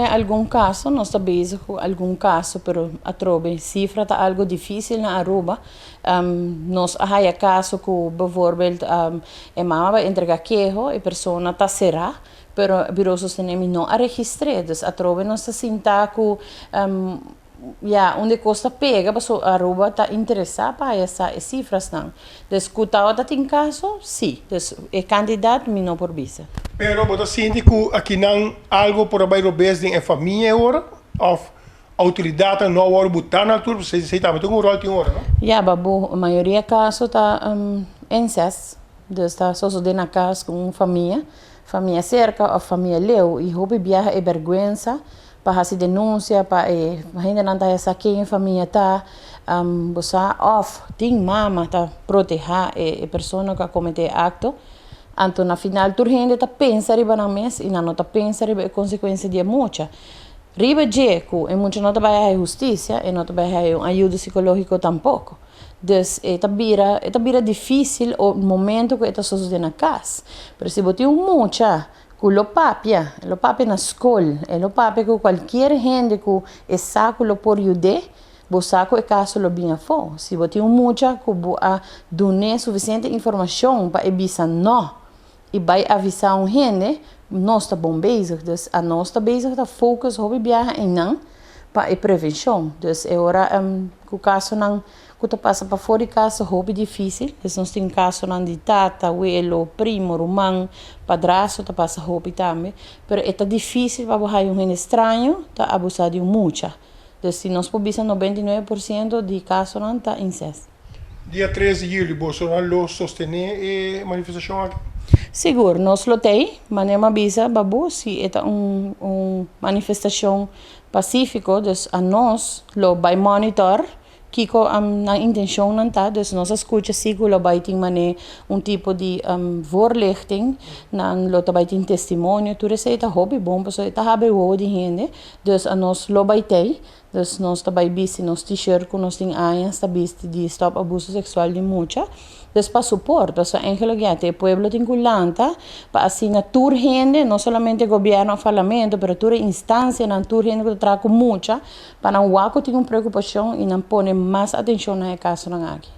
Haya algun caso, nos ta bezig cu algun caso, pero atrobe cifra ta algo dificil na Aruba. Nos a haya caso cu bijvoorbeeld e mama bay entrega keho, e persona ta cera, pero Bureau Sostenemi no a registre. Dus atrobe nos ta sinta cu ya, unda e cos ta pega, paso Aruba ta interesa pa haya sa e cifrasnan. Dus cu tawata tin caso, si. Dus e cantidad mi no por bisa. Pero bo ta sinti cu akinan algo por a bay robes den e famia e ora? Of autoridadnan no a worde buta na altura? Pasobra esey tambe ta un rol tin ora, no? Ya, Babu, mayoria caso ta incest. Dus ta sosode na cas cu un famia, famia cerca of famia leu. Y hopi biaha e berguensa pa haci denuncia, pa e hendenan ta haya sa ken e famia ta, bo sa, of tin mama ta proteha e persona cu a comete e acto. Anto na final tur hende ta pensa riba nan mes y nan no ta pensa riba e consecuencia di e mucha. Riba dje cu e mucha no ta bay haya husticia, e no ta bay haya un ayudo psicologico tampoco. Dus e ta bira, e ta bira dificil o momento cu e ta sosode na cas. Pero si bo tin un mucha cu lo papia, e lo papia na scol, e lo papia cu cualkier hende cu e sa cu lo por yud'é, bo sa cu e caso lo bin afó. Si bo tin un mucha cu bo a dun'é suficiente informacion pa e bisa no y bay avisa un hende, nos ta bon bezig. Dus anos ta bezig ta focus hopi biaha eynan pa e prevencion. Dus e ora cu casonan cu ta pasa pafor di cas ta hopi dificil. Dus nos tin casonan di tata, welo, primo, ruman, padrastro ta pasa hopi tambe. Pero e ta dificil pa bo haya un hende straño ta abusa di un mucha. Dus si nos por bisa 99% di casonan ta incest. Dia 3 di juli bosonan lo sostene e manifestacion aki? Sigur, nos lo t'ey, manera mi a bisa Babu, si e ta un manifestacion pacifico, dus anos lo bay monitor kico nan intencionnan ta, dus nos a scucha si cu lo bay tin mane un tipo di voorlichting, nan lo ta bay tin testimonio, tur esey ta hopi bon pasobra e ta habri wowo di hende, dus anos lo bay t'ey. Dus nos ta bai bisti nos t-shirt ku nos tin añas ta bisti di Stop Abuso Sexual di Mucha. Dus pa support, pasobra eigenlijk ya ta e pueblo tin ku lanta pa asina tur hende, no solamente gobierno of parlamento, pero tur e instancianan, tur hende ku ta traha ku mucha, pa nan wak ku tin un preokupashon i nan pone mas atenshon na e kasonan aki.